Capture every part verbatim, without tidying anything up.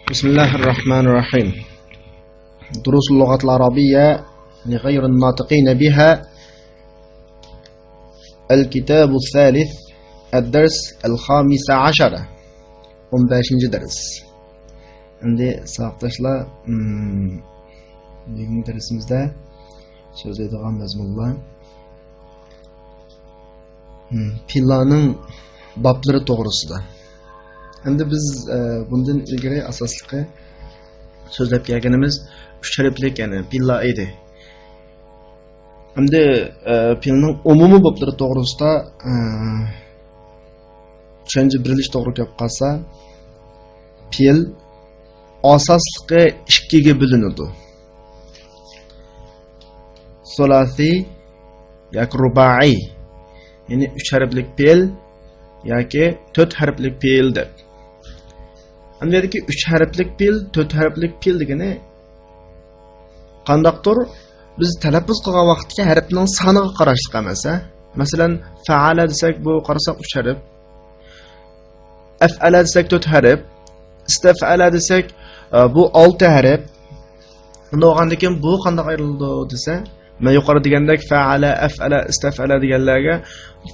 بسم الله الرحمن الرحيم. دروس اللغة العربية لغير الناطقين بها. الكتاب الثالث، الدرس الخامس عشر. ئون بەشىنچى دەرس. ئەمدى ساۋاقداشلار، مم، بۈگۈنكى دەرسىمىزدە سۆزلەيدىغان مەزمۇنلار، مم، پېئىللارنىڭ بابلىرى توغرىسىدا. ئەمدى بىز، ئە، بۇندىن ئىلگىرى ئاساسلىقى سۆزلەپ كەلگىنىمىز ئۈچ ھەرپلىك، يەنى پېئىللار ئىدى. ئەمدى، ئە، پېئىلنىڭ ئومۇمىي بابلىرى توغرىسىدا، ئە، چۈشەنچە بېرىلىش توغرا كەپ قالسا، پېئىل ئاساسلىقى ئىككىگە بۆلۈنىدۇ. سۇلاسىي ياكى رۇبائىي. يەنى ئۈچ ھەرپلىك پېئىل ياكى تۆت ھەرپلىك پېئىل دەپ. ئەمدى يەردىكى ئۈچ ھەرپلىك پېئىل، تۆت ھەرپلىك پېئىل دېگىنى قانداقتۇر بىز تەلەپپۇز قىلغان ۋاقىتتىكى ھەرپنىڭ سانىغا قاراشلىق ئەمەس، ھە؟ مەسىلەن، فەئەلە دېسەك، بۇ قارىساق ئۈچ ھەرپ. ئەفئەلە دېسەك تۆت ھەرپ، ئىستەفئەلە دېسەك، ئە، بۇ ئالتە ھەرپ. ئۇنداق بولغاندىكىن بۇ قانداق ئايرىلىدۇ دېسە، مەن يۇقىرى دېگەندەك فەئەلە، ئەفئەلە، ئىستەفئەلە دېگەنلەرگە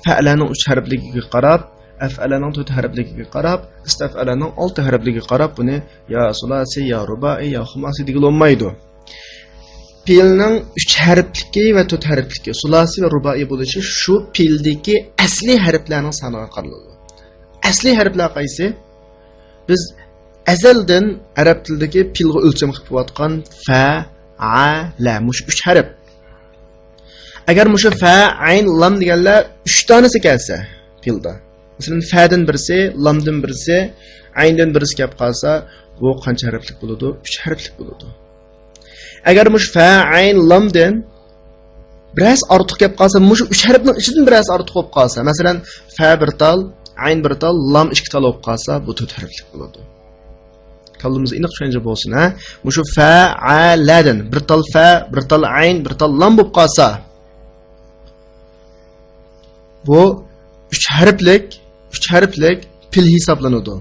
فەئەلەنىڭ ئۈچ ھەرپلىكىگە قاراپ، ئەفئەلەنىڭ تۆت ھەرپلىكىگە قاراپ، ئىستەفئەلەنىڭ ئالتە ھەرپلىكىگە قاراپ بۇنى يا سۇلاسىي، يا رۇبائىي، يا خۇماسىي دېگىلى بولمايدۇ. پېئىلنىڭ ئۈچ ھەرپلىكى ۋە تۆت ھەرپلىكى، سۇلاسىي ۋە رۇبائىي بولۇشى شۇ پېئىلدىكى ئەسلىي ھەرپلەرنىڭ سانىغا قارىلىدۇ. ئەسلىي ھەرپلەر قايسى؟ بىز ئەزەلدىن ئەرەب تىلىدىكى پېئىلغا ئۆلچەم قىلىپ كېلىۋاتقان فە، ئە، لە، مۇشۇ ئۈچ ھەرپ. ئەگەر مۇشۇ فە، ئەين، لام دېگەنلەر ئۈچ دانىسى كەلسە پېئىلدا، مەسىلەن، فەدىن بىرسى، لامدىن بىرسى، ئەيندىن بىرسى كەپ قالسا، بۇ قانچە ھەرپلىك بولىدۇ؟ ئۈچ ھەرپلىك بولىدۇ. ئەگەر مۇشۇ فە، ئەين، لامدىن بىرەرسى ئارتۇق كەپ قالسا، مۇشۇ ئۈچ ھەرپنىڭ ئىچىدىن بىرەرسى ئارتۇق بولۇپ قالسا، مەسىلەن، فە بىر تال، ئەين بىر تال، لام ئىككى تال بولۇپ قالسا، بۇ تۆت ھەرپلىك بولىدۇ. كاللىمىزدا ئېنىق چۈشەنچە بولسۇن، ھە؟ مۇشۇ فە، ئە، لەدىن بىر تال فە، بىر تال ئەين، بىر تال لام بولۇپ قالسا، بۇ ئۈچ ھەرپلىك، ئۈچ ھەرپلىك پېئىل ھېسابلىنىدۇ.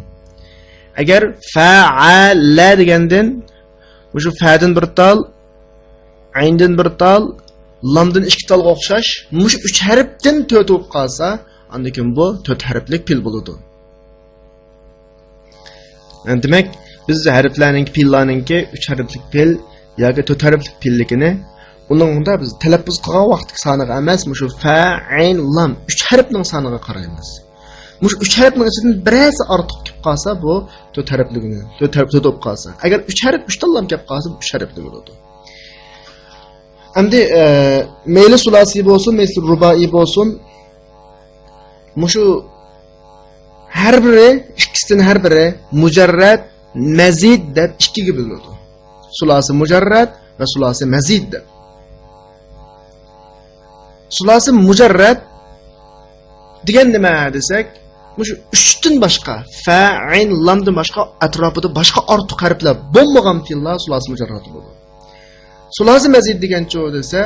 ئەگەر فە، ئە، لە دېگەندىن مۇشۇ فەدىن بىر تال، ئەيندىن بىر تال، لامدىن ئىككى تالغا ئوخشاش مۇشۇ ئۈچ ھەرپتىن تۆتى بولۇپ قالسا، ئاندىن كېيىن بۇ تۆت ھەرپلىك پېئىل بولىدۇ. دېمەك، بىز ھەرپلەرنىڭكى، پېئىللارنىڭكى ئۈچ ھەرپلىك پېئىل ياكى تۆت ھەرپلىك پېئىللىكىنى، ئۇنىڭدا بىز تەلەپپۇز قىلغان ۋاقىتتىكى سانىغا ئەمەس، مۇشۇ فە، ئەين، لام ئۈچ ھەرپنىڭ سانىغا قارايمىز. مۇشۇ ئۈچ ھەرپنىڭ ئىچىدىن بىرەرسى ئارتۇق كېلىپ قالسا، بۇ تۆت ھەرپلىكىنى، تۆت ھەرپ، تۆت بولۇپ قالسا. ئەگەر ئۈچ ھەرپ، ئۈچ تاللام كېلىپ قالسا، بۇ ئۈچ ھەرپلىك بولىدۇ. ئەمدى، ئە، مەيلى سۇلاسىي بولسۇن، مەيلى رۇبائىي بولسۇن، مۇشۇ ھەر بىرى، ئىككىسىدىن ھەر بىرى مۇجەررەت، مەزىد دەپ ئىككىگە بۆلۈنىدۇ. سۇلاسى مۇجەررەت ۋە سۇلاسى مەزىد دەپ. سۇلاسى مۇجەررەت دېگەن نېمە دېسەك، مۇشۇ ئۈچتىن باشقا، فە، ئەين، لامدىن باشقا ئەتراپىدا باشقا ئارتۇق ھەرپلەر بولمىغان پېئىللار سۇلاسى مۇجەررەت بولىدۇ. سۇلاسى مەزىد دېگەنچۇ دېسە،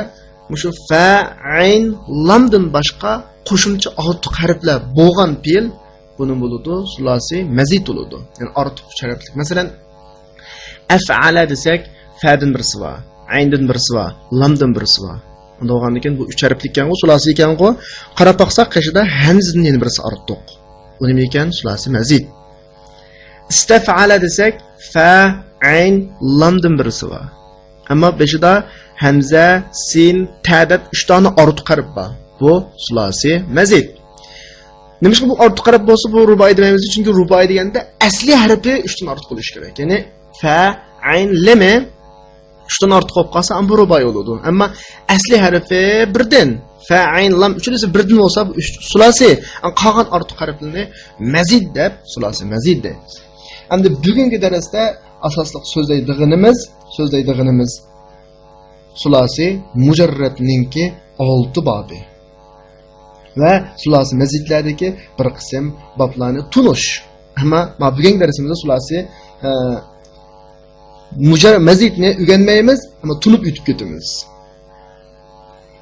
مۇشۇ فە، ئەين، لامدىن باشقا قوشۇمچە ئارتۇق ھەرپلەر بولغان پېئىل بۇنى بولىدۇ، سۇلاسى مەزىد بولىدۇ. يەنى ئارتۇق ئۈچ ھەرپلىك. مەسىلەن، ئەفئەلە دېسەك، فەدىن بىرسى بار، ئەيندىن بىرسى بار، لامدىن بىرسى بار. ئۇنداق بولغاندىكىن بۇ ئۈچ ھەرپلىك ئىكەنغۇ، سۇلاسى ئىكەنغۇ، قاراپ باقساق قېشىدا ھەمزىدىن يەنە بىرسى ئارتۇق. بۇ نېمە ئىكەن؟ سۇلاسى مەزىد. ئىستەفئەلە دېسەك، فە، ئەين، لامدىن بىرسى بار. ئەمما بېشىدا ھەمزە، سىن، تە دەپ ئۈچ دانە ئارتۇق ھەرپ بار. بۇ سۇلاسى مەزىد. نېمىشقا بۇ ئارتۇق ھەرپ بولسا، بۇ رۇبائىي دېمەيمىز؟ چۈنكى رۇبائىي دېگەندە ئەسلىي ھەرپى ئۈچتىن ئارتۇق بولۇشى كېرەك. يەنى فە، ئەين، لىمى ئۈچتىن ئارتۇق بولۇپ قالسا، ئەمما بۇ رۇبائىي بولىدۇ. ئەمما ئەسلىي ھەرپى بىردىن، فە، ئەين، لام ئۈچىلىسى بىردىن بولسا، بۇ ئۈچ سۇلاسىي. ئەمما قالغان ئارتۇق ھەرپلىرىنى مەزىد دەپ، سۇلاسىي مەزىد دەيمىز. ئەمدى بۈگۈنكى دەرستە ئاساسلىق سۆزلەيدىغىنىمىز، سۆزلەيدىغىنىمىز سۇلاسىي مۇجەررەتنىڭكى ئالتە بابى ۋە سۇلاسىي مەزىدلەردىكى بىر قىسىم بابلارنى تونۇش. ئەمما ما بۈگۈنكى دەرسىمىزدە سۇلاسىي، ئە، مۇجەر-، مەزىدنى ئۆگەنمەيمىز، ئەمما تونۇپ ئۆتۈپ كېتىمىز.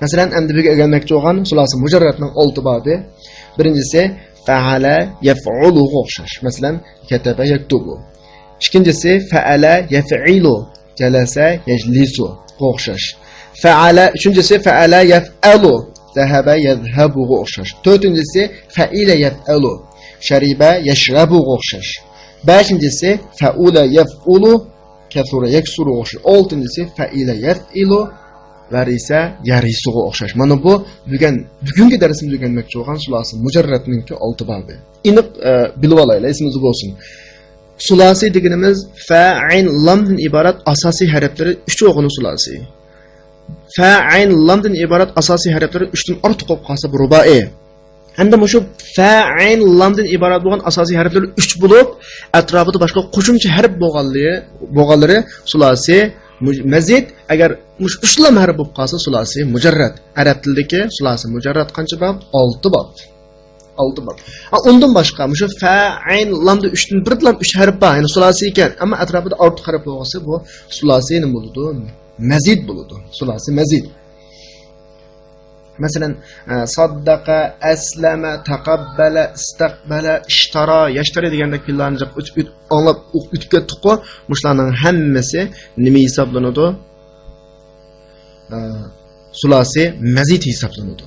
مەسىلەن، ئەمدى بۈگۈن ئۆگەنمەكچى بولغان سۇلاسىي مۇجەررەتنىڭ ئالتە بابى. بىرىنچىسى، فەئەلە يەفئۇلۇغا ئوخشاش. مەسىلەن، كەتەبە يەكتۇبۇ. ئىككىنچىسى فەئەلە يەفئىلۇ، جەلەسە يەجلىسۇغا ئوخشاش. فەئەلە، ئۈچىنچىسى فەئەلە يەفئەلۇ، زەھەبە يەزھەبۇغا ئوخشاش. تۆتىنچىسى فەئىلە يەفئەلۇ، شەرىبە يەشرەبۇغا ئوخشاش. بەشىنچىسى فەئۇلە يەفئۇلۇ، كەسۇرە يەكسۇرۇغا ئوخشاش. ئالتىنچىسى فەئىلە يەفئىلۇ ۋەرىسە يەرىسۇغا ئوخشاش. مانا بۇ بۈگۈن، بۈگۈنكى دەرسىمىزدە ئۆگەنمەكچى بولغان سۇلاسى مۇجەررەتنىڭكى ئالتە بابى. ئېنىق، ئە، بىلىۋالايلى، ئېسىمىزدە بولسۇن. سۇلاسى دېگىنىمىز فە، ئەين، لامدىن ئىبارەت ئاساسىي ھەرپلىرى ئۈچ بولغىنى سۇلاسى. فە، ئەين، لامدىن ئىبارەت ئاساسىي ھەرپلىرى ئۈچتىن ئارتۇق بولۇپ قالسا، بۇ رۇبائىي. ھەمدە مۇشۇ فە، ئەين، لامدىن ئىبارەت بولغان ئاساسىي ھەرپلىرى ئۈچ بولۇپ، ئەتراپىدا باشقا قوشۇمچە ھەرپ بولغانلىرى، بولغانلىرى سۇلاسى مۇج-، مەزىد. ئەگەر مۇشۇ ئۈچلام ھەرپ بولۇپ قالسا، سۇلاسى مۇجەررەت. ئەرەب تىلىدىكى سۇلاسى مۇجەررەت قانچە باب؟ ئالتە باب. ئالتە باب. ھە، ئۇندىن باشقا، مۇشۇ فە، ئەين، لامدا ئۈچتىن بىردىلا ئۈچ ھەرپ بار، يەنى سۇلاسى ئىكەن. ئەمما ئەتراپىدا ئارتۇق ھەرپ بولغاچقا، بۇ سۇلاسى نېمە بولىدۇ؟ مەزىد بولىدۇ. سۇلاسى مەزىد. مەسىلەن، ئە، ساددەقە، ئەسلەمە، تەقەببەلە، ئىستەقبەلە، ئىشتارا، ياشتارى دېگەندەك پېئىللارنى جىق ئۆت-، ئۆت-، ئاڭلاپ ئوق-، ئۆتۈپ كەتتۇققۇ. مۇشۇلارنىڭ ھەممىسى نېمە ھېسابلىنىدۇ؟ ئە، سۇلاسى مەزىد ھېسابلىنىدۇ.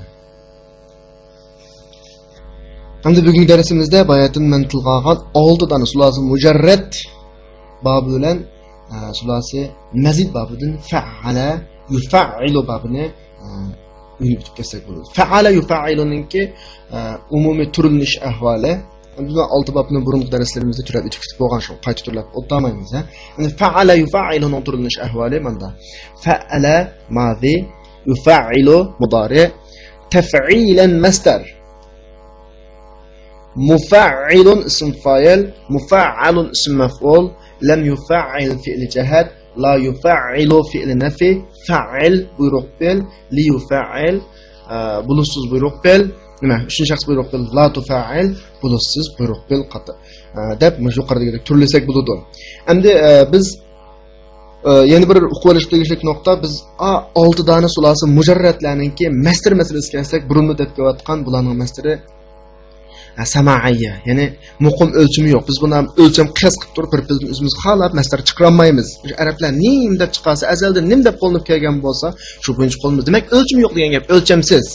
ئەمدى بۈگۈنكى دەرسىمىزدە باياتىن مەن تىلغا ئالغان ئالتە دانە سۇلاسى مۇجەررەت بابى بىلەن، ئە، سۇلاسى مەزىد بابىدىن فەئەلە يۇفەئىلۇ بابىنى، ئە، ئۆگىنىپ ئۆتۈپ كەتسەك بولىدۇ. فەئەلە يۇفەئىلۇنىڭكى، ئە، ئومۇمىي تۈرلىنىش ئەھۋالى. بىز ئالتە بابنى بۇرۇنقى دەرسلىرىمىزدە تۈرلەپ ئۆتۈپ كېتىپ بولغان، شۇ قايتا تۈرلەپ ئولتۇرمايمىز، ھە. يەنى فەئەلە يۇفەئىلۇنىڭ تۈرلىنىش ئەھۋالى ماندا. فەئەلە مازى، يۇفەئىلۇ مۇدارى، تەفئىلەن مەسدەر. مۇفەئىلۇن ئىسىم فائىل، مۇفەئەلۇن ئىسىم مەفئۇل، لەم يۇفەئىل فېئىل جەھەت، لا يۇفەئىلۇ فېئىل نەفى، فەئىل بۇيرۇق پېئىل، لى يۇفەئىل، ئە، بۇلۇتسىز بۇيرۇق پېئىل، نېمە، ئۈچىنچى شەخس بۇيرۇق پېئىل، لا تۇفەئىل بۇلۇتسىز بۇيرۇق پېئىل قاتار، ئە، دەپ مۇشۇ يۇقىرىدىكىدەك تۈرلىسەك بولىدۇ. ئەمدى، ئە، بىز، ئە، يەنە بىر ئۇقۇۋېلىشقا تېگىشلىك نۇقتا، بىز ئا، ئالتە دانە سۇلاسى مۇجەررەتلەرنىڭكى مەستىرى مەسىلىسىگە كەلسەك، بۇرۇنمۇ دەپ كېلىۋاتقان بۇلارنىڭ مەستىرى ھە، سەمائىيە، يەنى مۇقىم ئۆلچىمى يوق. بىز بۇنى ئۆلچەم قىياس قىلىپ تۇرۇپ، بىر-بىرىدىن ئۆزىمىز خالاپ مەستەر چىقىرالمايمىز. مۇشۇ ئەرەبلەر نېمە دەپ چىقارسا، ئەزەلدىن نېمە دەپ قوللىنىپ كەلگەن بولسا، شۇ بويىچە قوللىنىمىز. دېمەك، ئۆلچىمى يوق دېگەن گەپ، ئۆلچەمسىز.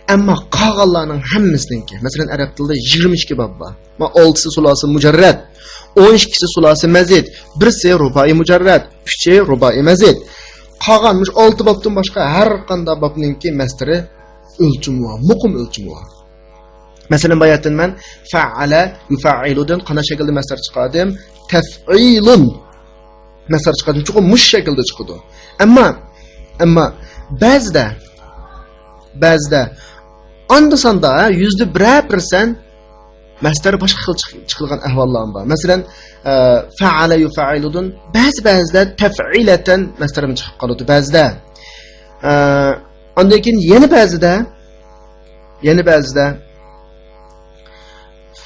ئەمما قالغانلارنىڭ ھەممىسىنىڭكى، مەسىلەن، ئەرەب تىلىدا يىگىرمە ئىككى باب بار. مانا، ئالتىسى سۇلاسى مۇجەررەت، ئون ئىككىسى سۇلاسى مەزىد، بىرسى رۇبائىي مۇجەررەت، ئۈچى رۇبائىي مەزىد. قالغان مۇشۇ ئالتە بابتىن باشقا ھەر قانداق بابنىڭكى مەستىرى ئۆلچىمى بار، مۇقىم ئۆلچىمى بار. مەسىلەن، باياتىن مەن فەئەلە يۇفەئىلۇدىن قانداق شەكىلدە مەستەر چىقاردىم؟ تەفئىلۇن مەستەر چىقاردىم. چوقۇم مۇشۇ شەكىلدە چىقىدۇ. ئەمما، ئەمما بەزىدە، بەزىدە ئاندا-ساندا، ھە، يۈزدە بىرەر پىرسەنت مەستەر باشقا خىل چىق-، چىقىدىغان ئەھۋاللارمۇ بار. مەسىلەن، ئە، فەئەلە يۇفەئىلۇدىن بەزى، بەزىدە تەفئىلەتەن مەستەرمۇ چىقىپ قالىدۇ. بەزىدە، ئە، ئاندىن كېيىن يەنە بەزىدە، يەنە بەزىدە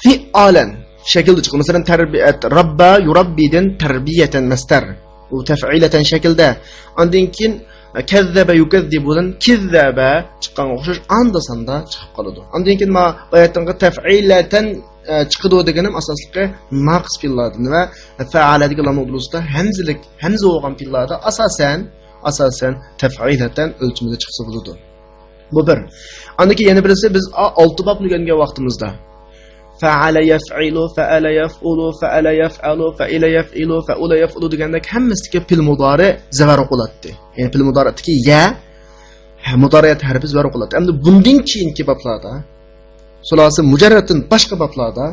فىئالەن شەكىلدە چىقىدۇ. مەسىلەن، تەربىيەت، رەببا يۇرەببىدىن تەربىيەتەن مەستەر. ئۇ تەفئىلەتەن شەكىلدە. ئاندىن كېيىن كەززەبە يۇكەززىبۇدىن كىززەبە چىققانغا ئوخشاش ئاندا-ساندا چىقىپ قالىدۇ. ئاندىن كېيىن ما باياتىنقى تەفئىلەتەن، ئە، چىقىدۇ دېگىنىم ئاساسلىقى ناقىس پېئىللاردىن ۋە فەئەلەدىكى لام ئوبلۇسىدا ھەمزىلىك، ھەمزە بولغان پېئىللاردا ئاساسەن، ئاساسەن تەفئىلەتەن ئۆلچىمىدە چىقسا بولىدۇ. بۇ بىر. ئاندىن كېيىن يەنە بىرسى، بىز ئا-، ئالتە بابنى ئۆگەنگەن ۋاقتىمىزدا فەئەلە يەفئىلۇ، فەئەلە يەفئۇلۇ، فەئەلە يەفئەلۇ، فەئىلە يەفئىلۇ، فەئۇلە يەفئۇلۇ دېگەندەك ھەممىسىدىكى پېئىل مۇدارى زەۋەر ئوقۇلاتتى. يەنى پېئىل مۇدارىدىكى يە، ھە، مۇدارىئەت ھەرپى زەۋەر ئوقۇلاتتى. ئەمدى بۇندىن كېيىنكى بابلاردا، سۇلاسى مۇجەررەتتىن باشقا بابلاردا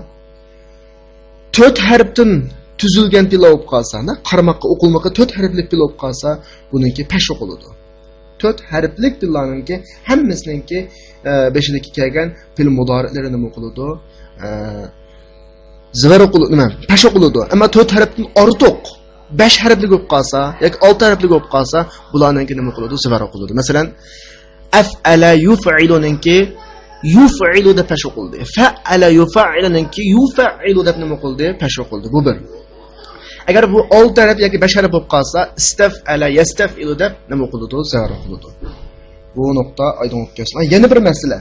تۆت ھەرپتىن تۈزۈلگەن پېئىل بولۇپ قالسا، نە، قارىماققا ئوقۇلمىقى تۆت ھەرپلىك پېئىل بولۇپ قالسا، بۇنىڭكى پەش ئوقۇلىدۇ. تۆت ھەرپلىك پېئىللارنىڭكى ھەممىسىنىڭكى، ئە، بېشىدىكى كەلگەن پېئىل مۇدارىئلىرى نېمە ئوقۇلىدۇ؟ ئە، زىۋەر ئوقۇلىدۇ، نېمە؟ پەش ئوقۇلىدۇ. ئەمما تۆت ھەرپتىن ئارتۇق، بەش ھەرپلىك بولۇپ قالسا ياكى ئالتە ھەرپلىك بولۇپ قالسا، بۇلارنىڭكى نېمە ئوقۇلىدۇ؟ زىۋەر ئوقۇلىدۇ. مەسىلەن، ئەفئەلە يۇفئىلۇنىڭكى يۇفئىلۇ دەپ پەش ئوقۇلدى. فەئەلە يۇفەئىلۇنىڭكى يۇفەئىلۇ دەپ نېمە ئوقۇلدى؟ پەش ئوقۇلدى. بۇ بىر. ئەگەر بۇ ئالتە ھەرپ ياكى بەش ھەرپ بولۇپ قالسا، ئىستەفئەلە يەستەفئىلۇ دەپ نېمە ئوقۇلىدۇ؟ زەۋەر ئوقۇلىدۇ. بۇ نۇقتا ئايدىڭ بولۇپ كەلسۇن. يەنە بىر مەسىلە.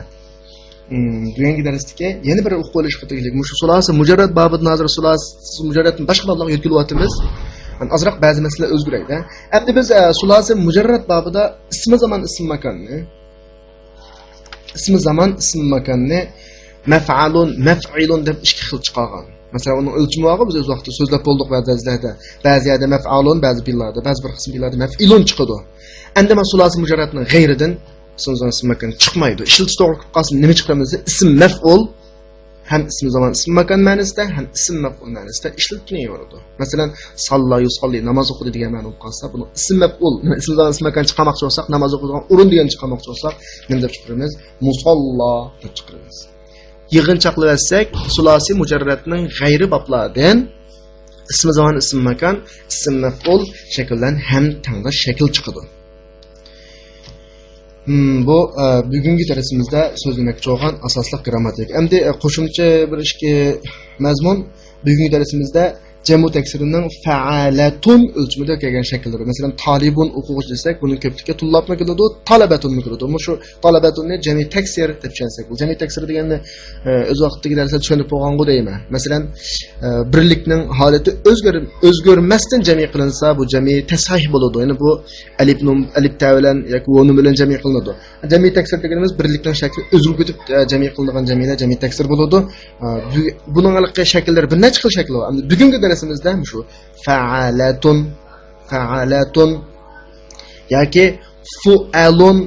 مم، بۈگۈنكى دەرستىكى يەنە بىر ئۇقۇپ ئېلىشقا تېگىشلىك مۇشۇ سۇلاسى مۇجەررەت بابىدا، ھازىر سۇلاسى مۇجەررەتتىن باشقا بابلارغا يۆتكىلىۋاتىمىز. ئەمدى ئازراق بەزى مەسىلىلەر ئۆزگىرەيدۇ. ئەمدى بىز، ئە، سۇلاسى مۇجەررەت بابىدا ئىسمى زامان، ئىسمى ماكاننى، ئىسمى زامان، ئىسمى ماكاننى مەفئالۇن، مەفئىلۇن دەپ ئىككى خىل چىقارغان. مەسىلەن، ئۇنىڭ ئۆلچىمى بارغۇ، بىز ئۆز ۋاقتىدا سۆزلەپ بولدۇق بەزى دەرسلەردە. بەزى يەردە مەفئالۇن، بەزى بىرلاردا، بەزى بىر قىسىم بىرلاردا مەفئىلۇن چىقىدۇ. ئەمدى مانا سۇلاسى مۇجەررەتنىڭ غەيرىدىن ئىسمى زامان، ئىسمى ماكان چىقمايدۇ. ئىشلىتىش توغرا كېلىپ قالسا نېمە چىقىرىمىز دېسە، ئىسم مەفئۇل ھەم ئىسمى زامان، ئىسمى ماكان مەنىسىدە، ھەم ئىسم مەفئۇل مەنىسىدە ئىشلىتىلىۋېرىدۇ. مەسىلەن، ساللا يۇساللى، ناماز ئوقۇدى دېگەن مەنىدە بولۇپ قالسا، بۇنىڭ ئىسم مەفئۇل، ئىسمى زامان، ئىسمى ماكان چىقارماقچى بولساق، ناماز ئوقۇيدىغان ئورۇن دېگەننى چىقارماقچى بولساق، نېمە دەپ چىقىرىمىز؟ مۇساللا دەپ چىقىرىمىز. يىغىنچاقلىۋەتسەك، سۇلاسى مۇجەررەتنىڭ غەيرى بابلاردىن ئىسمى زامان، ئىسمى ماكان، ئىسم مەفئۇل شەكىل بىلەن ھەم تەڭداش شەكىل چىقىدۇ. ھىم، بۇ، ئە، بۈگۈنكى دەرسىمىزدە سۆزلىمەكچى بولغان ئاساسلىق گىرامماتىكا. ئەمدى، ئە، قوشۇمچە بىر ئىككى مەزمۇن. بۈگۈنكى دەرسىمىزدە جەمئۇ تەكسىرىنىڭ فەئەلەتۇن ئۆلچىمىدە كەلگەن شەكىللىرى. مەسىلەن، تالىبۇن ئوقۇغۇچى دېسەك، بۇنىڭ كۆپلۈكى تۇللابمۇ كېلىدۇ، تالەبەتۇنمۇ كېلىدۇ. مۇشۇ تالەبەتۇننى جەمئى تەكسىر دەپ چۈشەنسەك، بۇ جەمئى تەكسىر دېگەننى، ئە، ئۆز ۋاقتىدىكى دەرسلەردە چۈشەندۈرۈپ بولغانغۇ دەيمەن. مەسىلەن، ئە، بىرلىكنىڭ ھالىتى ئۆزگەر-، ئۆزگەرمەستىن جەمئى قىلىنسا، بۇ جەمئى تەسھىھ بولىدۇ. يەنى بۇ ئەلىپ نۇن، ئەلىپ تە بىلەن ياكى ۋاۋ نۇن بىلەن جەمئى قىلىنىدۇ. جەمئىي تەكسىر دېگىنىمىز بىرلىكنىڭ شەكلى ئۆزگىرىپ كېتىپ، ئە، جەمئىي قىلىنغان جەمئىيلەر جەمئىي تەكسىر بولىدۇ. ئە، بۈ-، بۇنىڭ ھېلىقى شەكىللىرى بىر نەچچە خىل شەكلى بار. ئەمدى بۈگۈنكى دەرسىمىزدە مۇشۇ فەئەلەتۇن، فەئەلەتۇن ياكى فۇئەلۇن،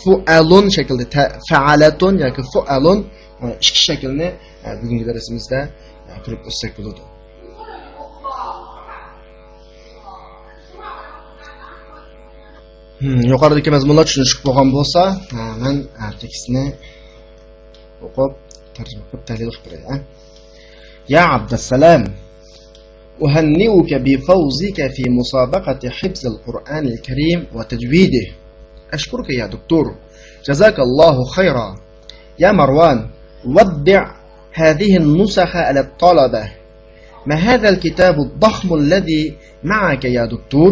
فۇئەلۇن شەكلىدە تە-، فەئەلەتۇن ياكى فۇئەلۇن، ئە، ئىككى شەكىلنى، ئە، بۈگۈنكى دەرسىمىزدە، ئە، كۆرۈپ ئۆتسەك بولىدۇ. ھىم، يۇقىرىدىكى مەزمۇنلار چۈشىنىشلىك بولغان بولسا، ھە، مەن، ھە، تېكىستنى ئوقۇپ، تەرجىمە قىلىپ، تەھلىل قىلىپ بېرەي، ھە. يا عبد السلام، أهنئك بفوزك في مسابقة حفظ القرآن الكريم وتجويده. أشكرك يا دكتور. جزاك الله خيرا. يا مروان، وزع هذه النسخ على الطلبة. ما هذا الكتاب الضخم الذي معك يا دكتور؟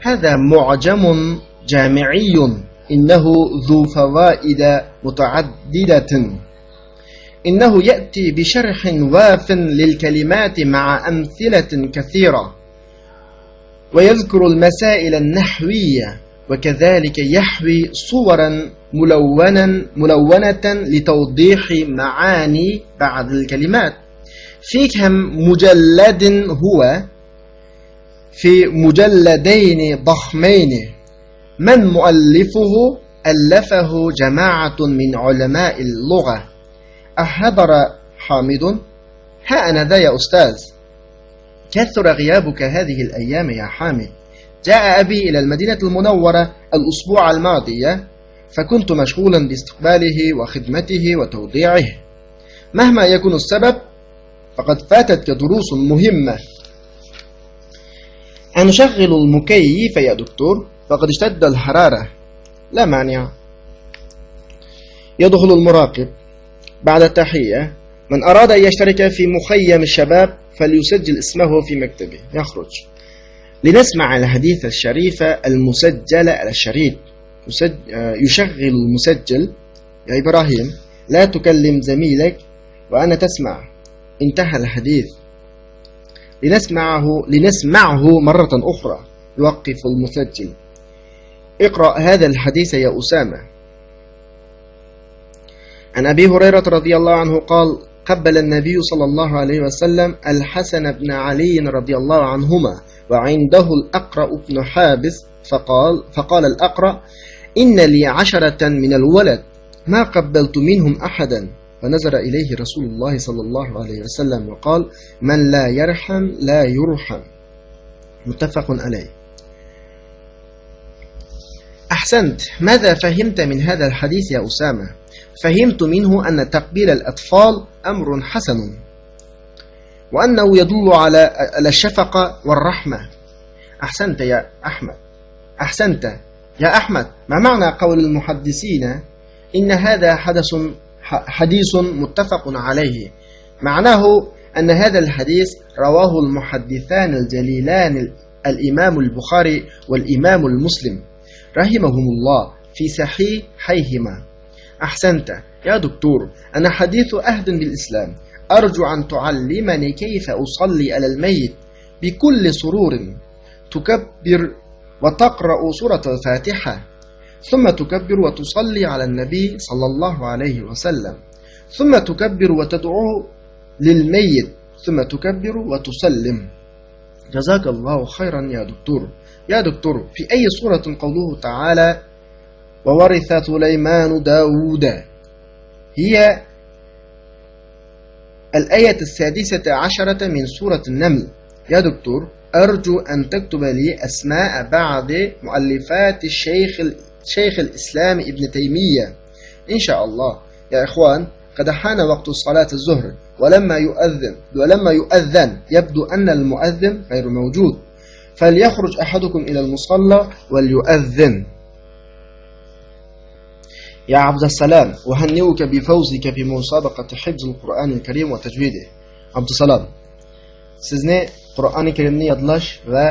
هذا معجم جامعي، إنه ذو فوائد متعددة. إنه يأتي بشرح واف للكلمات مع أمثلة كثيرة، ويذكر المسائل النحوية، وكذلك يحوي صورا ملونة، ملونة لتوضيح معاني بعض الكلمات. في كم مجلد هو؟ في مجلدين ضخمين. من مؤلفه؟ ألفه جماعة من علماء اللغة. أحضر حامد؟ ها أنا ذا يا أستاذ. كثر غيابك هذه الأيام يا حامد. جاء أبي إلى المدينة المنورة الأسبوع الماضي، فكنت مشغولا باستقباله وخدمته وتوضيعه. مهما يكن السبب، فقد فاتتك دروس مهمة. أنشغل المكيف يا دكتور؟ فقد اشتد الحرارة. لا مانع. يدخل المراقب بعد التحية. من أراد أن يشترك في مخيم الشباب فليسجل اسمه في مكتبي. يخرج. لنسمع الحديث الشريف المسجل على الشريط. يسج-، آه، يشغل المسجل. يا إبراهيم، لا تكلم زميلك وأنا تسمع. انتهى الحديث. لنسمعه، لنسمعه مرة أخرى. يوقف المسجل. اقرأ هذا الحديث يا أسامة. عن أبي هريرة رضي الله عنه قال: قبل النبي صلى الله عليه وسلم الحسن بن علي رضي الله عنهما، وعنده الأقرع بن حابس، فقال، فقال الأقرع: إن لي عشرة من الولد، ما قبلت منهم أحدا. فنظر إليه رسول الله صلى الله عليه وسلم وقال: من لا يرحم لا يرحم. متفق عليه. أحسنت. ماذا فهمت من هذا الحديث يا أسامة؟ فهمت منه أن تقبيل الأطفال أمر حسن، وأنه يدل على، على الشفقة والرحمة. أحسنت يا أحمد. أحسنت يا أحمد. ما معنى قول المحدثين إن هذا حدث، ح-، حديث متفق عليه؟ معناه أن هذا الحديث رواه المحدثان الجليلان الإمام البخاري والإمام المسلم رحمهم الله في صحيحيهما. أحسنت. يا دكتور، أنا حديث عهد بالإسلام، أرجو أن تعلمني كيف أصلي على الميت بكل سرور. تكبر وتقرأ سورة الفاتحة، ثم تكبر وتصلي على النبي صلى الله عليه وسلم، ثم تكبر وتدعو للميت، ثم تكبر وتسلم. جزاك الله خيرا يا دكتور. يا دكتور، في أي سورة قوله تعالى: "وورث سليمان داود"؟ هي الآية السادسة عشرة من سورة النمل. يا دكتور، أرجو أن تكتب لي أسماء بعض مؤلفات الشيخ ال-، شيخ الإسلام ابن تيمية. إن شاء الله. يا إخوان، قد حان وقت صلاة الظهر، ولما يؤذن، ولما يؤذن، يبدو أن المؤذن غير موجود، فليخرج أحدكم إلى المصلى وليؤذن. يا عبد السلام، أهنئك بفوزك في مسابقة حفظ القرآن الكريم وتجويده. عبد السلام، سىزنى قۇرئانى كەرىمنى يادلاش ۋە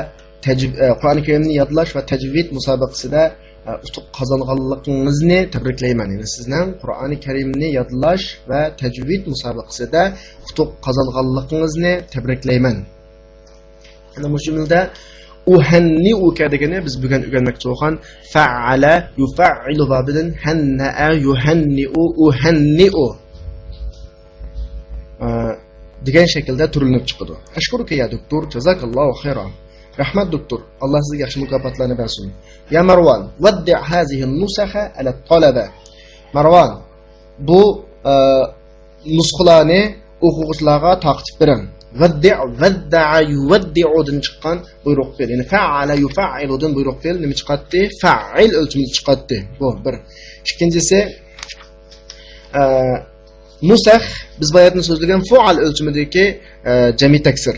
تەج-، ئە، قۇرئانى كەرىمنى يادلاش ۋە تەجۋىد مۇسابىقىسىدە، ئە، ئۇتۇق قازانغانلىقىڭىزنى تەبرىكلەيمەن. يەنى سىزنىڭ قۇرئانى كەرىمنى يادلاش ۋە تەجۋىد مۇسابىقىسىدە ئۇتۇق قازانغانلىقىڭىزنى تەبرىكلەيمەن. ئەنە مۇشۇ جۈملىدە ئۇھەننىئۇكە دېگىنى بىز بۈگۈن ئۆگەنمەكچى بولغان فەئەلە يۇفەئئىلۇ بابىدىن ھەننەئە يۇھەننىئۇ ئۇھەننىئۇ. ئە، دېگەن شەكىلدە تۈرلىنىپ چىقىدۇ. ئەشكۇرۇكە يا دوكتور، جازاكاللاھۇ خەيرا. رەھمەت دوكتور، ئاللا سىزگە ياخشى مۇكاپاتلارنى بەرسۇن. يا مەرۋان، ۋەددىئ ھازىھىل نۇسەخە ئەلەت تالەبە. مەرۋان، بۇ، ئە، نۇسخىلارنى ئوقۇغۇچىلارغا تارقىتىپ بېرىڭ. ۋەددىئ، ۋەددەئە يۇۋەددىئۇدىن چىققان بۇيرۇق پېئىل. يەنى فەئەلە يۇفەئئىلۇدىن بۇيرۇق پېئىل نېمە چىقاتتى؟ فەئىل ئۆلچىمىدە چىقاتتى. بۇ بىر. ئىككىنچىسى، ئە، نۇسەخ، بىز باياتىن سۆزلىگەن فۇئەل ئۆلچىمىدىكى، ئە، جەمئىي تەكسىر.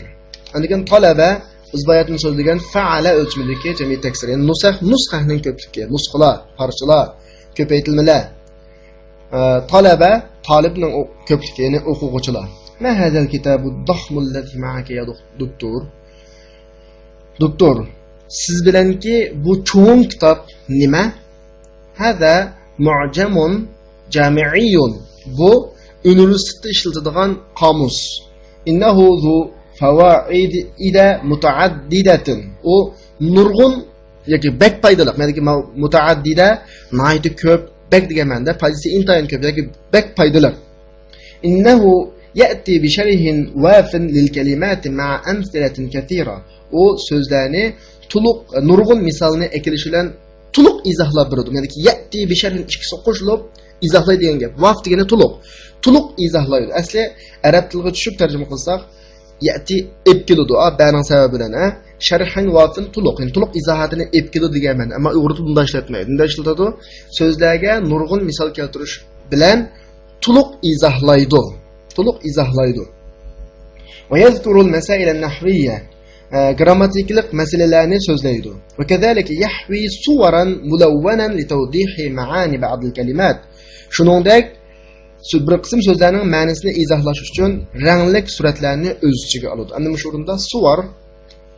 ئاندىن كېيىن تالەبە، بىز باياتىن سۆزلىگەن فەئەلە ئۆلچىمىدىكى جەمئىي تەكسىر. يەنى نۇسەخ، نۇسخەنىڭ كۆپلۈكى، نۇسخىلار، پارچىلار، كۆپەيتىلمىلەر. ئە، تالەبە، تالىبنىڭ ئو-، كۆپلۈكى، يەنى ئوقۇغۇچىلار. ما ھازال كىتابۇ داخمۇ لەزى مەئەكە يا دوك-، دوكتور؟ دوكتور، سىز بىلەنكى بۇ چوڭ كىتاب نېمە؟ ھازا مۇئجەمۇن جامىئىيۇن. بۇ ئۇنىۋېرسىتېتتا ئىشلىتىدىغان قامۇس. ئىننەھۇ زۇ فەۋائىدە مۇتەئەددىدەتىن. ئۇ نۇرغۇن ياكى بەك پايدىلىق. مەنىكى مۇتەئەددىدە ناھايىتى كۆپ، بەك دېگەن مەنىدە، پايدىسى ئىنتايىن كۆپ ياكى بەك پايدىلىق. ئىننەھۇ يەئتى بىشەرھىن ۋافىن لىل كەلىماتى مەئە ئەمسىلەتىن كەسىرە. ئۇ سۆزلەرنى تولۇق، نۇرغۇن مىسالنى ئەكېلىش بىلەن تولۇق ئىزاھلاپ بېرىدۇ. يەنى يەئتى بىشەرھىن ئىككىسى قوشۇلۇپ ئىزاھلايدۇ دېگەن گەپ. ۋاف دېگىنى تولۇق. تولۇق ئىزاھلايدۇ. ئەسلى ئەرەب تىلىغا چۈشۈرۈپ تەرجىمە قىلساق، يەئتى ئېلىپ كېلىدۇ، ئا، بەنىڭ سەۋەبى بىلەن، ھە. شەرھەن ۋافىن تولۇق، يەنى تولۇق ئىزاھاتىنى ئېلىپ كېلىدۇ دېگەن مەنە. ئەمما ئۇيغۇردا بۇنداق ئىشلەتمەيدۇ. بۇنداق ئىشلىتىدۇ. سۆزلەرگە نۇرغۇن مىسال كەلتۈرۈش بىلەن تولۇق ئىزاھلايدۇ. تولۇق ئىزاھلايدۇ. ۋە يەزكۇرۇل مەسائىلەن نەھۋىييە. ئە، گرامماتىكىلىق مەسىلىلەرنى سۆزلەيدۇ. ۋە كەزالىكە يەھۋى سۇۋەرەن مۇلەۋۋەنەن لىتەۋدىھى مەئانى بەئدىل كەلىمات. شۇنىڭدەك سۆ-، بىر قىسىم سۆزلەرنىڭ مەنىسىنى ئىزاھلاش ئۈچۈن رەڭلىك سۈرەتلەرنى ئۆز ئىچىگە ئالىدۇ. ئەمدى مۇشۇ ئورۇندا سۇۋار،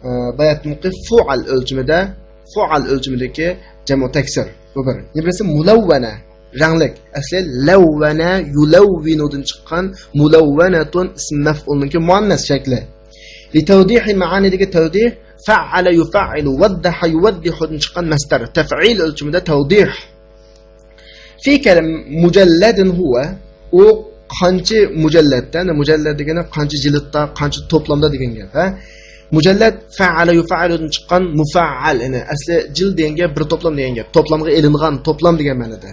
ئە، باياتىنقى فۇئەل ئۆلچىمىدە، فۇئەل ئۆلچىمىدىكى جەمئۇ تەكسىر. بۇ بىر. يەنە بىرسى مۇلەۋۋەنە، رەڭلىك. ئەسلى لەۋۋەنە يۇلەۋۋىنۇدىن چىققان مۇلەۋۋەنەتۇن ئىسم مەفئۇلنىڭكى مۇئەننەس شەكلى. لىتەۋدىھى مەئانىدىكى تەۋدىھ، فەئەلە يۇفەئئىلۇ، ۋەددەھە يۇۋەددىھۇدىن چىققان مەسدەر. تەفئىل ئۆلچىمىدە تەۋدىھ. فى كەلىم مۇجەللەدىن ھۇۋە، ئۇ قانچە مۇجەللەدتە، يەنى مۇجەللەد دېگىنى قانچە جىلىتتا، قانچە توپلامدا دېگەن گەپ، ھە؟ مۇجەللەد فەئەلە يۇفەئئىلۇدىن چىققان مۇفەئەل، يەنى ئەسلى جىل دېگەن گەپ بىر توپلام دېگەن گەپ. توپلامغا ئېلىنغان، توپلام دېگەن مەنىدە.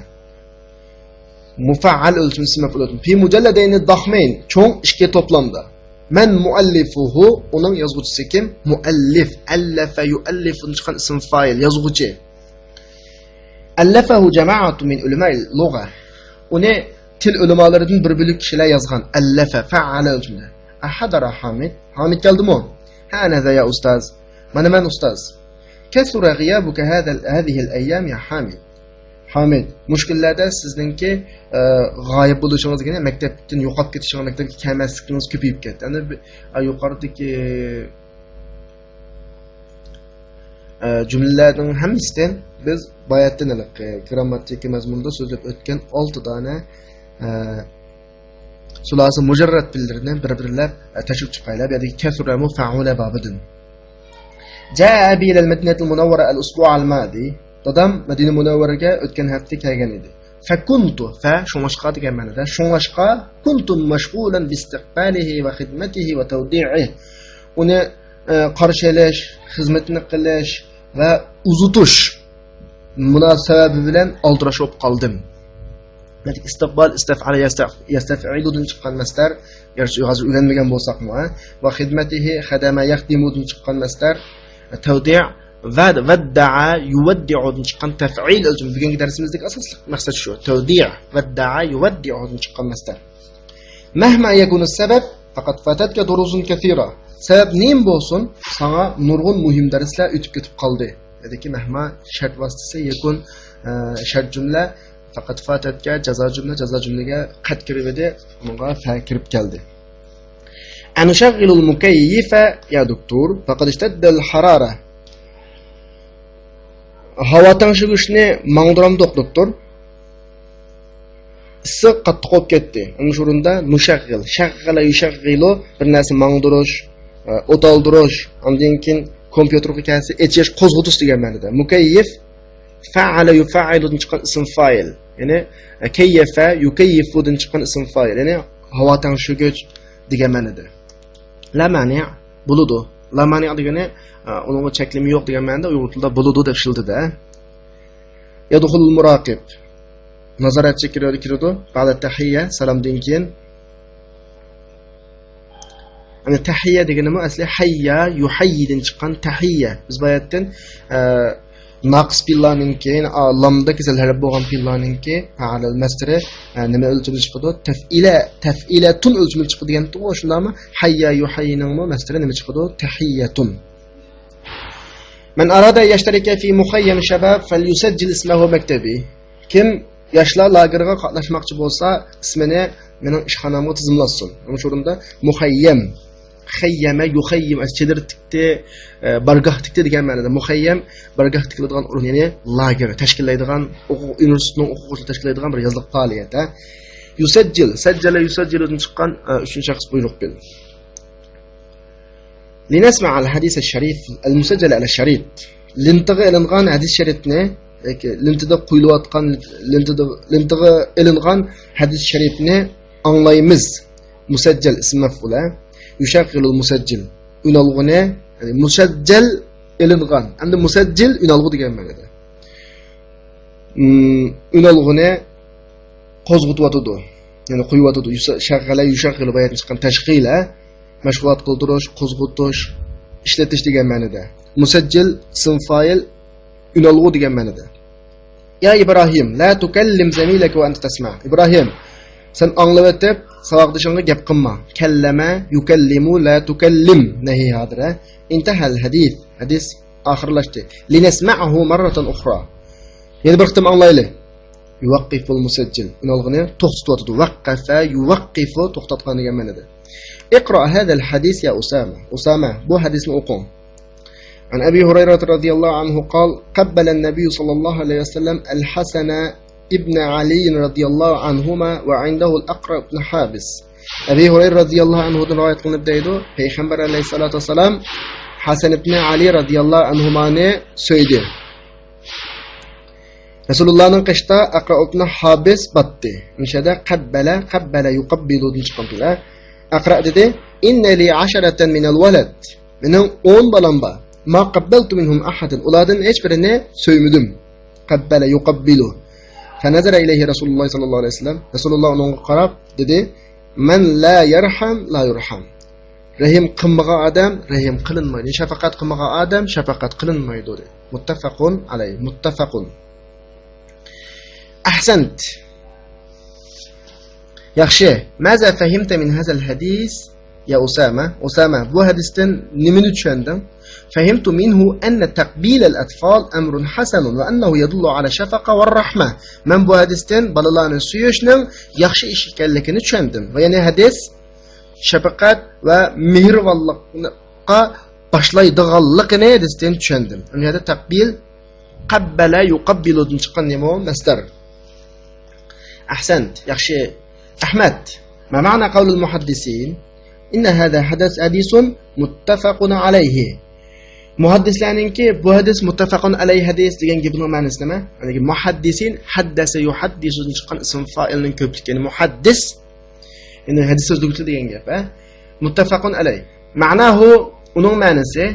مۇفەئەل ئۆلچىمى ئىسم مەفئۇلدىن. فى مۇجەللەدەينى داخمەين، چوڭ ئىككى توپلامدا. مەن مۇئەللىفۇھۇ، ئۇنىڭ يازغۇچىسى كىم؟ مۇئەللىف. ئەللەفە يۇئەللىفۇدىن چىققان ئىسم فائىل، يازغۇچى. ئەللەفەھۇ جەمائەتۇن مىن ئۇلەمائىل لۇغە. ئۇنى تىل ئۆلىمالىرىدىن بىر بۆلەك كىشىلەر يازغان. ئەللەفە، فەئەلە ئۆلچىمىدە. ئەھەدەرە ھامىد. ھامىد كەلدىمۇ؟ ھەنەزە يا ئۇستاز. مانا مەن ئۇستاز. كەسۇرە غىيابۇكە ھازىل، ھازىھىل ئەييام يا ھامىد. ھامىد، مۇشۇ كۈنلەردە سىزنىڭكى، ئە، غايىب بولۇشىڭىز دېگەنى مەكتەپتىن يوقاپ كېتىشىڭىز، مەكتەپكە كەلمەسلىكىڭىز كۆپىيىپ كەتتى. ئەنە بى-، ئە، يۇقىرىدىكى، ئە، جۈملىلەرنىڭ ھەممىسىدىن بىز باياتتىن ھېلىقى گىرامماتىكا مەزمۇنىدا سۆزلەپ ئۆتكەن ئالتە دانە، ئە، سۇلاسە مۇجەررەت پېئىللىرىنى بىر-بىرلەپ، ئە، تەشرىپ چىقايلى. بۇ يەردىكى كەسۇرە مۇفەئۇلە بابىدىن. جاء أبي إلى المدينة المنورة الأسبوع الماضي. دادام مەدىنە مۇنەۋۋەرىگە ئۆتكەن ھەپتە كەلگەن ئىدى. فكنت، فە شۇڭلاشقا دېگەن مەنىدە. شۇڭلاشقا، كنت مشغولا باستقباله وخدمته وتوديعه. ئۇنى، ئە، قارشى ئېلىش، خىزمىتىنى قىلىش ۋە ئۇزىتىش مۇناسىۋىتى بىلەن ئالدىراش بولۇپ قالدىم. ئىستىقبال، ئىستەفئەلە يەستەف-، يەستەفئىلۇدىن چىققان مەسدەر. گەرچە ھازىر ئۆگەنمىگەن بولساقمۇ، ھە؟ ۋە خىدمەتىھى خەدەمە يەخدىمۇدىن چىققان مەسدەر. تەۋدىئ، ۋەد-، ۋەددەئە يۇۋەددىئۇدىن چىققان تەفئىل ئۆلچىمى. بۈگۈنكى دەرسىمىزدىكى ئاساسلىق مەقسەت شۇ. تەۋدىئ، ۋەددەئە يۇۋەددىئۇدىن چىققان مەسدەر. مەھما يەكۇنۇ سەبەب، فەقەد فاتەتكە دۇرۇسۇن كەسىرە. سەۋەب نېمە بولسۇن، ساڭا نۇرغۇن مۇھىم دەرسلەر ئۆتۈپ كېتىپ قالدى. دېدىكى مەھما شەرت ۋاسىتىسى يەكۇن، ئە، شەرت جۈملە، فەقەد فاتەتكە جازا جۈملە، جازا جۈملىگە قەد كىرىۋىدى، ئۇنىڭغا فە كىرىپ كەلدى. ئەنۇشەغغىلۇل مۇكەييىفە يا دوكتور، فەقەد ئىشتەددەل ھارارە. ھاۋا تەڭشىگۈچنى ماڭدۇرامدۇق، دوكتور؟ ئىسسىق قاتتىق بولۇپ كەتتى. ئۇنىڭ ئورنىدا نۇشەغغىل، شەغغەلە يۇشەغغىلۇ، بىر نەرسە ماڭدۇرۇش، ئە، ئوت ئالدۇرۇش، ئاندىن كېيىن كومپيۇتېرغا كەلسە ئېچىش، قوزغىتىش دېگەن مەنىدە. مۇكەييىف، فەئەلە يۇفەئىلۇدىن چىققان ئىسىم فائىل. يەنى، ئە، كەييەفە يۇكەييىفۇدىن چىققان ئىسىم فائىل. يەنى، ھاۋا تەڭشىگۈچ دېگەن مەنىدە. لا مانىئ، بولىدۇ. لا مانىئ دېگىنى، ئە، ئۇنىڭغا چەكلىمە يوق دېگەن مەنىدە ئۇيغۇر تىلىدا بولىدۇ دەپ ئىشلىتىلىدۇ. يەدخۇلۇل مۇراقىب. نازارەتچى كىرىدۇ، كىرىدۇ. بەئدە تەھىيە، سالامدىن كېيىن. يەنى تەھىيە دېگىنىمۇ ئەسلى ھەييا، يۇھەييىدىن چىققان تەھىيە. بىز باياتتىن، ئە، ناقىس پېئىللارنىڭكى، يەنى، ئا، لامدا كېسەل ھەرپ بولغان پېئىللارنىڭكى، پەئەلەل مەسدىرى، ئە، نېمە ئۆلچىمىدە چىقىدۇ؟ تەفئىلە، تەفئىلەتۇن ئۆلچىمىدە چىقىدۇ دېگەنتىغۇ، شۇنداقمۇ؟ ھەييا، يۇھەييىنىڭمۇ مەسدىرى نېمە چىقىدۇ؟ تەھىيەتۇن. من أراد أن يشترك في مخيم شباب فليسجل اسمه مكتبي. كىم ياشلار لاگېرىغا قاتناشماقچى بولسا، ئىسمىنى مېنىڭ ئىشخانامغا تىزىملاتسۇن. ئۇنىڭ ئورنىدا مۇخەييەم، خەييەمە، يۇخەييىم، چېدىر تىكتى، ئە، بارگاھ تىكتى دېگەن مەنىدە. مۇخەييەم، بارگاھ تىكىلىدىغان ئورۇن، يەنى لاگېر تەشكىللەيدىغان، ئوقۇ-، ئۇنىۋېرسىتېتنىڭ ئوقۇغۇچىلىرى تەشكىللەيدىغان بىر يازلىق پائالىيەت، ھە. يۇسەججىل، سەججەلە يۇسەججىلۇدىن چىققان، ئە، ئۈچىنچى شەخس بۇيرۇق بىل. لنسمع الحديث الشريف المسجل على الشريط. لېنتىغا ئېلىنغان ھەدىس شەرىپنى، ياكى لېنتىدا قويۇلۇۋاتقان، لېنتىدا، لېنتىغا ئېلىنغان ھەدىس شەرىپنى ئاڭلايمىز. مۇسەججەل ئىسىم مەفئۇلە. يۇشەغغىلۇل مۇسەججىل. ئۈنئالغۇنى، يەنى مۇسەججەل ئېلىنغان. ئەمدى مۇسەججىل ئۈنئالغۇ دېگەن مەنىدە. ئۈم، ئۈنئالغۇنى قوزغىتىۋاتىدۇ. يەنى قويۇۋاتىدۇ. يۇسە-، شەغغەلە، يۇشەغغىلۇ باياتتىن چىققان تەشغىلە، مەشغۇلات قىلدۇرۇش، قوزغىتىش، ئىشلىتىش دېگەن مەنىدە. مۇسەججىل، ئىسىم فائىل، ئۈنئالغۇ دېگەن مەنىدە. يا إبراهيم، لا تكلم زميلك وأنت تسمع. ئىبراھىم، سەن ئاڭلىۋېتىپ، ساۋاقدىشىڭغا گەپ قىلما. كەللەمە، يۇكەللىمۇ، لا تۇكەللىم. نەھى ھادىرە. انتهى الحديث. ھەدىس ئاخىرلاشتى. لنسمعه مرة أخرى. يەنە بىر قېتىم ئاڭلايلى. يوقفۇل مۇسەججىل. ئۈنئالغۇنى توختىتىۋاتىدۇ. ۋەققەفە، يۇۋەققىفۇ، توختاتقان دېگەن مەنىدە. اقرأ هذا الحديث يا أسامة. ئۇسامە، بۇ ھەدىسنى ئوقۇڭ. عن أبي هريرة رضي الله عنه قال، قبل النبي صلى الله عليه وسلم الحسن ابن علي رضي الله عنهما وعنده الأقرع بن حابس. ئەبى ھۇرەيرە رەزىياللاھۇ ئەنھۇدىن رىۋايەت قىلىنىپ دەيدۇ، پەيغەمبەر ئەلەيھىسسالاتۇ ۋەسسالام ھەسەن ئىبنى ئەلى رەزىياللاھۇ ئەنھۇمانى سۆيدى. رەسۇلۇللانىڭ قېشىدا ئەقرا ئىبنى ھابىس باتتى. مۇشەدە قەببەلە، قەببەلە يۇقەببىلۇدىن چىققان پېئىل. ئەقرا دېدى، إن لي عشرة من الولد. مېنىڭ ئون بالام بار. ما قبلت منهم أحدا. ئۇلاردىن ھېچ بىرىنى سۆيمىدىم. قبل يقبل. فنظر إليه رسول الله صلى الله عليه وسلم. رەسۇلۇللا ئۇنىڭغا قاراپ دېدى، من لا يرحم لا يرحم. رەھىم قىلمىغان ئادەم رەھىم قىلىنمايدۇ. شەپەقەت قىلمىغان ئادەم شەپەقەت قىلىنمايدۇ، دېدى. مۇتتەفەقۇن ئەلەيھ. مۇتتەفەقۇن. أحسنت. ياخشى. ماذا فهمت من هذا الحديث يا أسامة؟ ئۇسامە، بۇ ھەدىستىن نېمىنى چۈشەندىڭ؟ فهمت منه أن تقبيل الأطفال أمر حسن وأنه يدل على الشفقة والرحمة. مەن بۇ ھەدىستىن بالىلارنى سۆيۈشنىڭ ياخشى ئىش ئىكەنلىكىنى چۈشەندىم. يەنى ھەدىس شەپقەت ۋە مېھرىبانلىققا باشلايدىغانلىقىنى ھەدىستىن چۈشەندىم. ئۇنى ھەدە تەقبىل، قەببەلە يۇقەببىلۇدىن چىققان نېمە ئۇ؟ مەسدەر. ئەھسەنت، ياخشى. ئەھمەد، ما مەنا قەۋلۇل مۇھەددىسىن؟ ئىننە ھەزا ھەدەس ھەدىسۇن مۇتتەفەقۇن ئەلەيھى. مۇھەددىسلەرنىڭكى بۇ ھەدىس مۇتتەفەقۇن ئەلەيھى ھەدىس دېگەن گېپىنىڭ مەنىسى نېمە؟ يەنى مۇھەددىسىن، ھەددەسە يۇھەددىسۇدىن چىققان ئىسىم فائىلنىڭ كۆپلۈكى، يەنى مۇھەددىس. يەنى ھەدىس سۆزلۈكتە دېگەن گەپ، ھە؟ مۇتتەفەقۇن ئەلەيھ. مەناھۇ، ئۇنىڭ مەنىسى،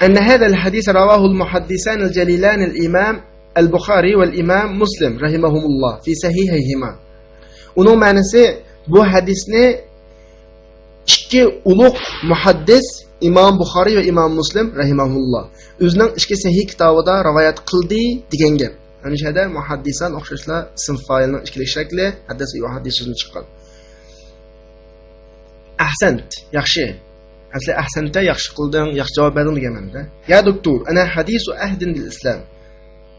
ئەننە ھەزەل ھەدىس رەۋاھۇل مۇھەددىسانىل جەلىلانىل ئىمام ئەل بۇخارى ۋەل ئىمام مۇسلىم رەھىمەھۇمۇللاھ فى سەھىھەيھىما. ئۇنىڭ مەنىسى، بۇ ھەدىسنى ئىككى ئۇلۇغ مۇھەددىس ئىمام بۇخارى ۋە ئىمام مۇسلىم رەھىمەھۇمۇللاھ ئۆزىنىڭ ئىككى سەھىھ كىتابىدا رىۋايەت قىلدى دېگەن گەپ. ئەنە شۇ يەردە مۇھەددىسان ئوخشاشلا ئىسىم فائىلنىڭ ئىككىلىك شەكلى، ھەددەسە يۇھەددىسۇدىن چىققان. ئەھسەنت، ياخشى. ئەسلى ئەھسەنتە، ياخشى قىلدىڭ، ياخشى جاۋاب بەردىڭ دېگەن مەنىدە. يا دوكتور، ئەنە ھەدىسۇ ئەھدىن بىل ئىسلام.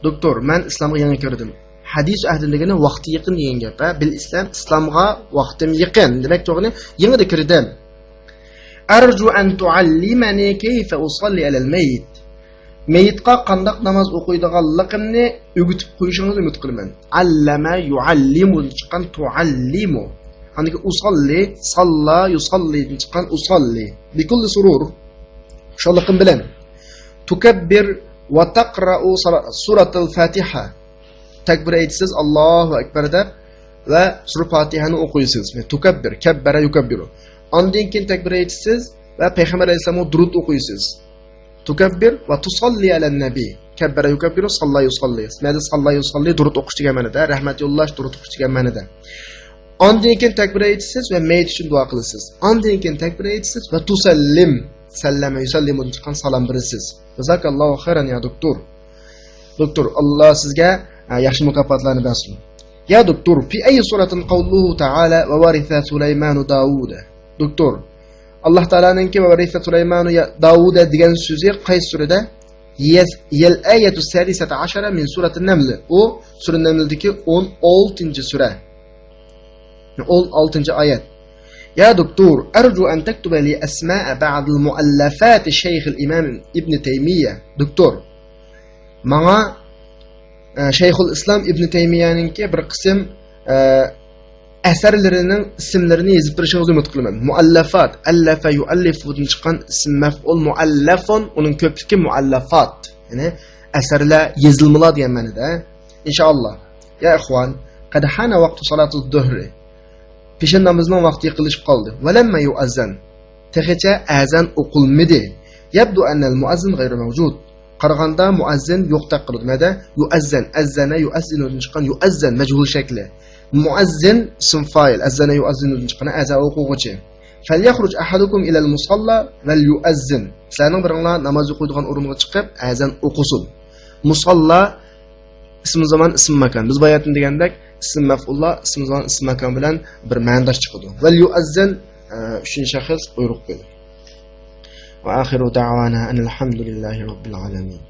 دوكتور، مەن ئىسلامغا يېڭى كىردىم. ھەدىسۇ ئەھدىن دېگىنى ۋاقتى يېقىن دېگەن گەپ، ھە؟ بىل ئىسلام، ئىسلامغا ۋاقتىم يېقىن. دېمەك، توغرىنى يېڭىدا كىردىم. ئەرجۇ ئەن تۇئەللىمەنى كەيفە ئۇساللى ئەلەل مەيت. مېيىتقا قانداق ناماز ئوقۇيدىغانلىقىمنى ئۆگىتىپ قويۇشىڭىزنى ئۈمىد قىلىمەن. ئەللەمە يۇئەللىمۇدىن چىققان تۇئەللىمۇ. ئاندىن كېيىن ئۇساللى، ساللا يۇساللىدىن چىققان ئۇساللى. بىكۇللى سۇرۇر. خۇشاللىقىم بىلەن. تۇكەببىر ۋە تەقرەئۇ سۇرەتىل فاتىھە. تەكبىر ئېيتىسىز، ئاللاھۇ ئەكبەر دەپ، ۋە سۈرە پاتىھەنى ئوقۇيسىز. تۇكەببىر، كەببەرە يۇكەببىرۇ. ئاندىن كېيىن تەكبىر ئېيتىسىز ۋە پەيغەمبەر ئەلەيھىسسالامغا دۇرۇد ئوقۇيسىز. تۇكەببىر ۋە تۇساللى ئەلەن نەبى. كەببەرە يۇكەببىرۇ، ساللا يۇساللى. مەدە ساللا يۇساللى، دۇرۇد ئوقۇش دېگەن مەنىدە، رەھمەت يوللاش، دۇرۇد ئوقۇش دېگەن مەنىدە. ئاندىن كېيىن تەكبىر ئېيتىسىز ۋە مەيىت ئۈچۈن دۇئا قىلىسىز. ئاندىن كېيىن تەكبىر ئېيتىسىز ۋە تۇسەللىم. سەللەمە يۇسەللىمۇدىن چىققان سالام بېرىسىز. جازاكاللاھۇ خەيرەن يا دوكتور. دوكتور، ئاللا سىزگە، ئە، ياخشى مۇكاپاتلارنى بەرسۇن. يا دوكتور، في أي سورة قوله تعالى وورث سليمان داود؟ دوكتور، ئاللا تائالانىڭكى ۋە ۋەرىسە سۇلايمانۇ داۋۇدە دېگەن سۆزى قايسى سۈرىدە؟ يەل ئايەتۇ سادىسەتە ئەشەرە مىن سۇرەتىن نەمل. ئۇ سۈرە نەملدىكى ئون ئالتىنچى سۈرە. ئون ئالتىنچى ئايەت. يا دوكتور، أرجو أن تكتب لي أسماء بعض المؤلفات شيخ الإمام ابن تيمية. دوكتور، ماڭا، ئە، شەيخۇل ئىسلام ئىبنى تەيمىيەنىڭكى بىر قىسىم، ئە، ئەسەرلىرىنىڭ ئىسىملىرىنى يېزىپ بېرىشىڭىزنى ئۈمىد قىلىمەن. مۇئەللەفات، ئەللەفە يۇئەللىفۇدىن چىققان ئىسىم مەفئۇل مۇئەللەفۇن، ئۇنىڭ كۆپلۈكى مۇئەللەفات، يەنى ئەسەرلەر، يېزىلمىلار دېگەن مەنىدە. ئىنشائاللا. يا ئىخۋان، قەد ھانە ۋاقتۇ سالاتۇز زۇھرى. پېشىن نامىزىنىڭ ۋاقتى يېقىنلىشىپ قالدى. ۋەلەممە يۇئەززەن. تېخىچە ئەزان ئوقۇلمىدى. يەبدۇ ئەننەل مۇئەززىن غەيرۇ مەۋجۇد. قارىغاندا مۇئەززىن يوقتەك قىلىدۇ. نەدە؟ يۇئەززەن، ئەززەنە يۇئەززىنۇدىن چىققان يۇئەززەن، مەجھۇل شەكلى. مۇئەززىن ئىسىم فائىل، ئەززەنە يۇئەززىنۇدىن چىققان ئەزان ئوقۇغۇچى. فەليەخرۇج ئەھەدۇكۇم ئىلەل مۇساللا ۋەليۇئەززىن. سىلەرنىڭ بىرىڭلار ناماز ئوقۇيدىغان ئورۇنغا چىقىپ، ئەزان ئوقۇسۇن. مۇساللا، ئىسمى زامان، ئىسمى ماكان. بىز باياتىن دېگەندەك، ئىسىم مەفئۇللار ئىسمى زامان، ئىسمى ماكان بىلەن بىر مەنىداش چىقىدۇ. ۋەليۇئەززىن، ئە، ئۈچىنچى شەخس بۇيرۇق بېرىدۇ. وآخر دعوانا أن الحمد لله رب العالمين.